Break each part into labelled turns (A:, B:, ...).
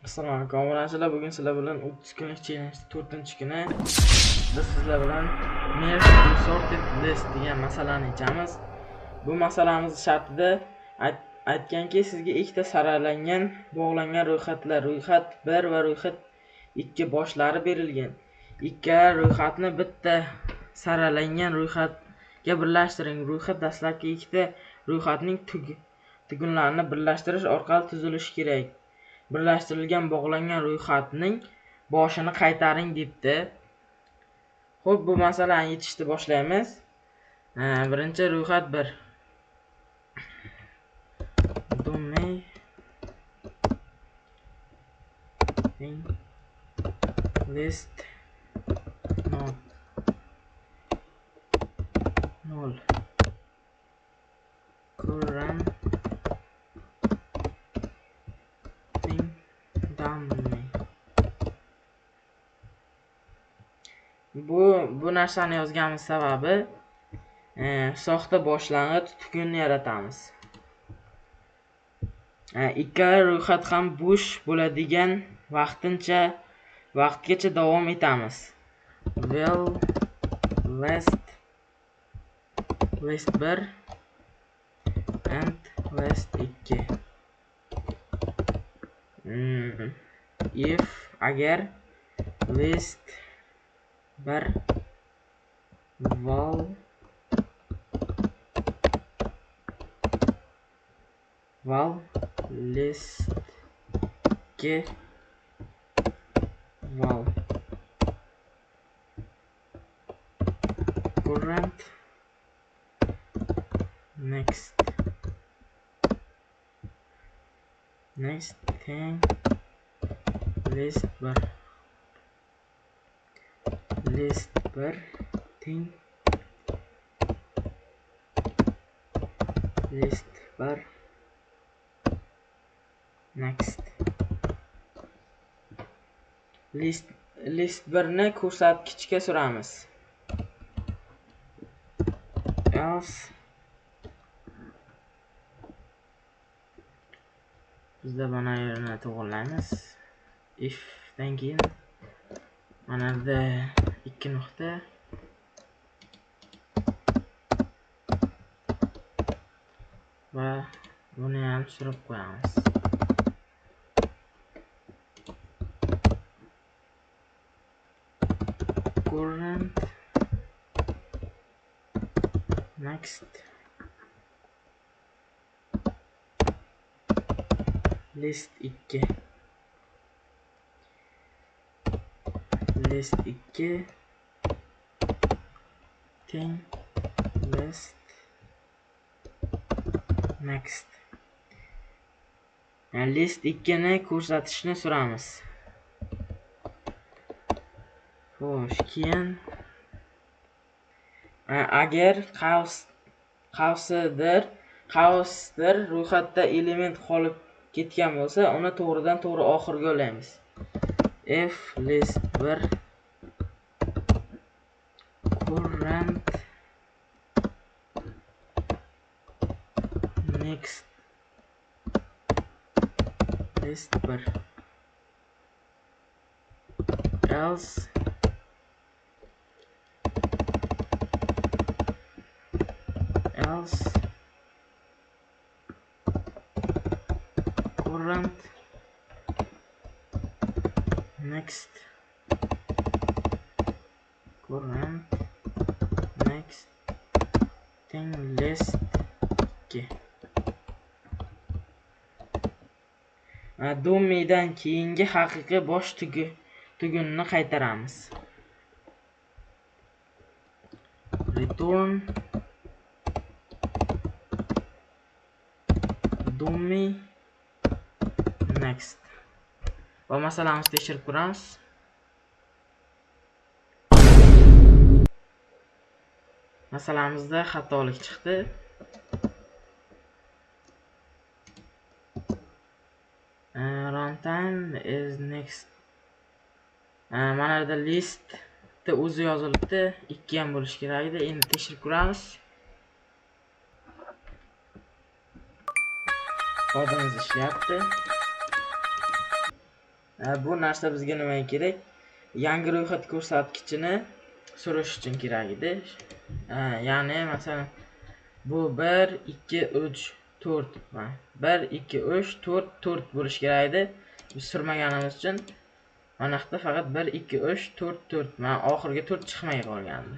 A: Assalomu alaykum obunachilar. Bugun sizlar bilan 30 kunlik challenge 4-kuni. Biz sizlar bilan Merge Sorted List degan masalani yechamiz. Bu masalamiz shartida aytganki, sizga ikkita saralangan, bog'langan ro'yxatlar, ro'yxat 1 va ro'yxat 2 boshlari berilgan. Ikkala ro'yxatni bitta saralangan ro'yxatga birlashtiring. Ro'yxat dastlabki ikkita ro'yxatning tugunlarini birlashtirish orqali tuzilishi kerak. Birlashtirilgan bog'langan ro'yxatning boshini qaytaring debdi. Xo'p, bu masalani yechishni boshlaymiz. Birinchi ro'yxat 1. Dummy list not 0 current dummy. Bu narsani yozganimiz sababi soxta boshlang'ich tugunni yaratamiz. Ikkala ro'yxat ham bo'sh bo'ladigan vaqtgacha davom etamiz. Well list list 1 and list 2. If agar list 1 val val list 2 val current next next thing list 1 list 1 thing list 1 next list list 1 ni ko'rsatkichga suramiz. Else bizda mana yerini to'g'rilaymiz. If dan keyin mana yerda 2 nuqta va buni ham surib qo'yamiz. Current next list 2 list 2 teng list next. Yani list 2 ni ko'rsatishni so'ramiz. Xo'sh, keyin agar qavsdir ro'yxatda element qolib ketgan bo'lsa, uni to'g'ridan to'g'ri oxirga ulaymiz. If list 1 current next list 1 else else current next current next thing list 2. Dummydan keyingi haqiqiy bosh tugunni qaytaramiz. Return dummy next. Va masalamizni tekshirib ko'ramiz. Masalamizda xatolik chiqdi. Runtime is next. Mana yerda list da o'zi yozilibdi, 2 ham bo'lishi kerak edi. Endi tekshirib ko'ramiz. Kodimiz ishlayapti. Bu narsa bizga nimaga kerak? Yangi ro'yxat ko'rsatkichini surish uchun kerak edi. Ya'ni masalan, bu 1, 2, 3, 4, 1, 2, 3, 4, 4 bo'lishi kerak edi. Biz surmaganimiz uchun mana yoqda faqat 1, 2, 3, 4, 4, mana oxirgi 4 chiqmay qolgandi.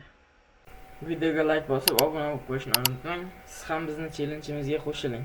A: Videoga like bosib, obuna bo'lib qo'yishni unutmang. Siz ham bizni challenge'imizga qo'shiling.